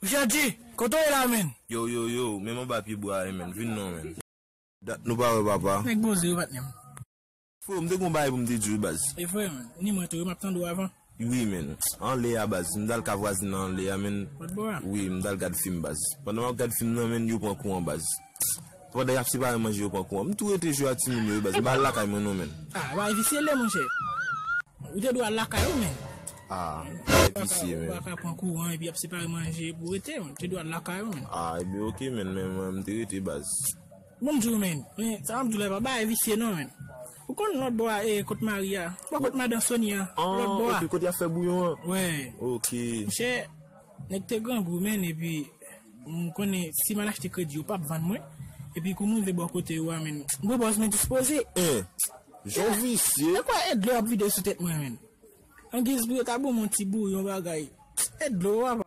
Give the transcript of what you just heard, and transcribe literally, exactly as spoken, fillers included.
Richard G, kote w ye la, menn? Yo, yo, yo, menm anba pye bwa a, menn. Vin non, menn. Dat nou pa wè, papa. Nèg poze yo, patnè m. Freo, m te gon bagay pou m te di w, baz. E vre, menn. Ni mwen tou, m ap tande w avan. Wi, menn. Anlè a, baz. M t al ka vwazin nan anlè a, menn. Lòt bò a? Wi, m t al gad fim, baz. Pandan m ap gad fim nan, menn, yo pran kouran, baz. Pandan y ap separe manje, yo pran kouran. M tou rete jwe ak timoun yo, baz. M pa al lakay mwen, non, menn. Ah, bagay visye lè, monchè. Ou te dwe al lakay ou, menn. Ah, bagay visye, menn. Ou pa ka pran kouran epi y ap separe manje pou rete, menn. Ou te dwe al lakay ou, menn. Ah, ebyen, oke, menn, men mwen, m te rete, baz. Bon, m di w, menn. Men, sa m ap di w la, pa bagay visye, non, menn. Ou konn lòt bò a, e, kot Maria? Ou pa kot madan Sonia? Lòt bò a. Ah, oke, kote y ap fè bouyon an? Wè. Oke. Monchè, nèg te grangou, menn, epi m konnen si m al achte kredi, yo p ap vann mwen. Epi kou m rive bò kote yo a, menn, m wè bòz mwen dispoze. Eh, jan w visye. E kwa e dlo ap vide sou tèt mwen, menn? Angiz pou yo ta ban mwen yon ti bouyon bagay. E dlo, papa.